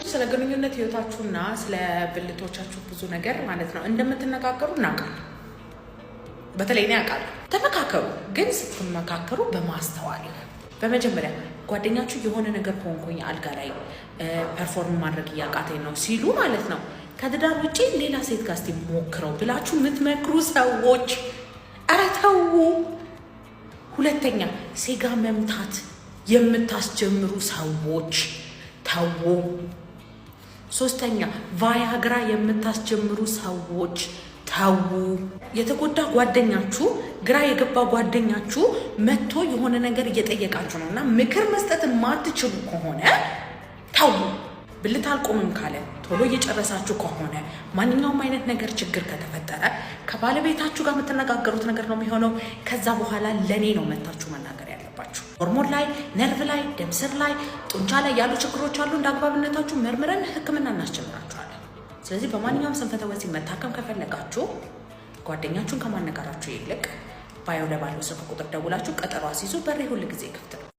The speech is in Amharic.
ስለ ግንኙነት ህይወታችሁና ስለ ብልቶቻችሁ ብዙ ነገር ማለት ነው እንደምትነጋገሩ እናውቃለን። በተለይ እኔ አውቃለሁ። ተመካከሩ፣ ግን ስትመካከሩ በማስተዋል ይሁን። በመጀመሪያ ጓደኛችሁ የሆነ ነገር ሆንኩኝ፣ አልጋ ላይ perform ማድረግ እያቃተኝ ነው ሲሉ ማለት ነው፣ ከትዳር ውጭ ሌላ ሴት ጋር እስቲ ሞክረው ብላችሁ የምትመክሩ ሰዎች ኧረ ተው። ሁለተኛ ሴጋ መምታት የምታስጀምሩ ሰዎች ተዉ። ሶስተኛ ቫያግራ የምታስጀምሩ ሰዎች ተዉ። የተጎዳ ጓደኛችሁ፣ ግራ የገባ ጓደኛችሁ መጥቶ የሆነ ነገር እየጠየቃችሁ ነው እና ምክር መስጠት የማትችሉ ከሆነ ተዉ። ብልት አልቆምም ካለ፣ ቶሎ እየጨረሳችሁ ከሆነ፣ ማንኛውም አይነት ነገር ችግር ከተፈጠረ ከባለቤታችሁ ጋር የምትነጋገሩት ነገር ነው የሚሆነው። ከዛ በኋላ ለእኔ ነው መታችሁ መናገር ያለባችሁ። ሆርሞን ላይ፣ ነርቭ ላይ፣ ደም ስር ላይ፣ ጡንቻ ላይ ያሉ ችግሮች አሉ። እንደ አግባብነታችሁ መርምረን ሕክምና እናስጀምራችኋለን። ስለዚህ በማንኛውም ስንፈተ ወሲብ መታከም ከፈለጋችሁ ጓደኛችሁን ከማነጋራችሁ ይልቅ bio ላይ ባለው ስልክ ቁጥር ደውላችሁ ቀጠሮ አስይዙ። በሬ ሁል ጊዜ ክፍት ነው።